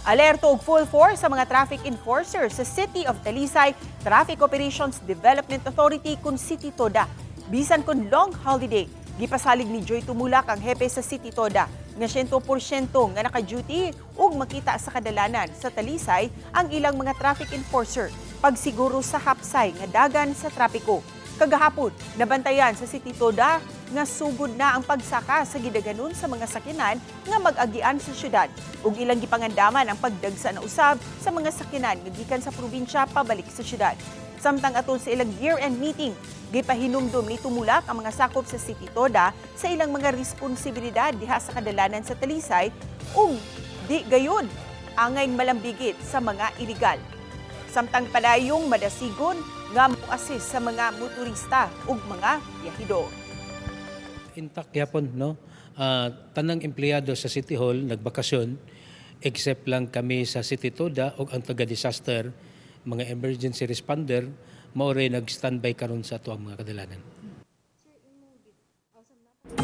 Alerto og full force sa mga traffic enforcers sa City of Talisay Traffic Operations Development Authority kun City TODA. Bisan kun long holiday, gipasalig ni Joy Tumulak, ang hepe sa City TODA, nga 100% nga naka-duty ug makita sa kadalanan sa Talisay ang ilang mga traffic enforcer pagsiguro sa hapsay nga dagan sa trapiko. Kagahapon, nabantayan sa City Toda nga sugod na ang pagsaka sa gidaganon sa mga sakyanan nga mag-agian sa syudad ug ilang gipangandaman ang pagdagsa na usab sa mga sakyanan nga gikan sa probinsya pabalik sa syudad. Samtang atol sa ilang year-end meeting, gipahinumdum ni Tumulak ang mga sakop sa City Toda sa ilang mga responsibilidad diha sa kadalanan sa Talisay ug di gayud angay malambigit sa mga iligal. Samtang padayong madasigon nga mo-assist sa mga motorista ug mga biyahidor. Intact gyapon, no? Tanang empleyado sa City Hall nagbakasyon except lang kami sa City Toda ug ang taga disaster, mga emergency responder, mao ray nag-standby karon sa atoang mga kadalanan.